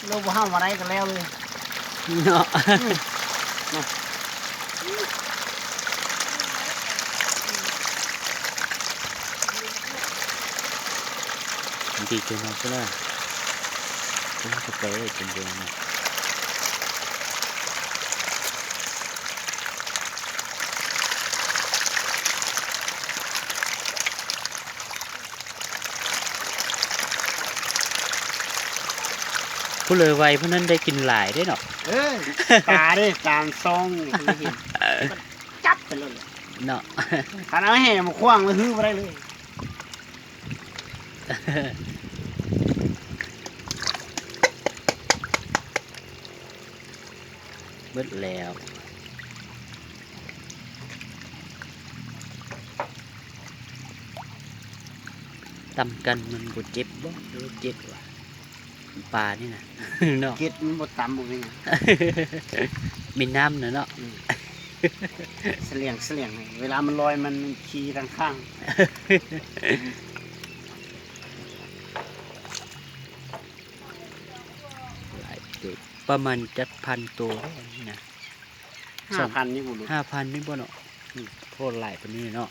ໂລບໍ່ຫ້າມວ່າໄດ້ກໍແລ້ວເລີຍເນາະ. ດີເກີນເນາະ ເວລາ ເວລາເຂົ້າໄປເປັນເດືອນ. ຜູ້ເລີໄວຜູ້ນັ້ນໄດ້ກິນຫຼາຍເດ້ເນາະ. ເອີ ປາເດ້ ຕາມຊ່ອງນີ້ ເພິ່ນເຫັນ ຈັບໄປໂລດເນາະ. ຄັນເອົາແຫມາຂວ້າງແລ້ວຮືບໍ່ໄດ້ເລີຍ. ເບິດແລ້ວ ຕຳກັນມັນບໍ່ເຈັບບໍ່ ຫຼືວ່າເຈັບວະ ປານີ້ນະເນາະ. ເຈັບມັນບໍ່ຕຳບໍ່ເປັນຫຍັງ ມີນ້ຳນະເນາະ. ອືມ ສະຫຼຽງ ສະຫຼຽງ ເວລາມັນລອຍມັນຂີ່ທາງຂ້າງ. ຫຼາຍເຕີບ ປະມານຈັກພັນໂຕເດ້ອັນນີ້ນະ. ຫ້າພັນນີ້ບໍ່ຮູ້ ຫ້າພັນນີ້ບໍ່ເນາະ. ອືມ ໂອ້ ຫຼາຍປານນີ້ເນາະ.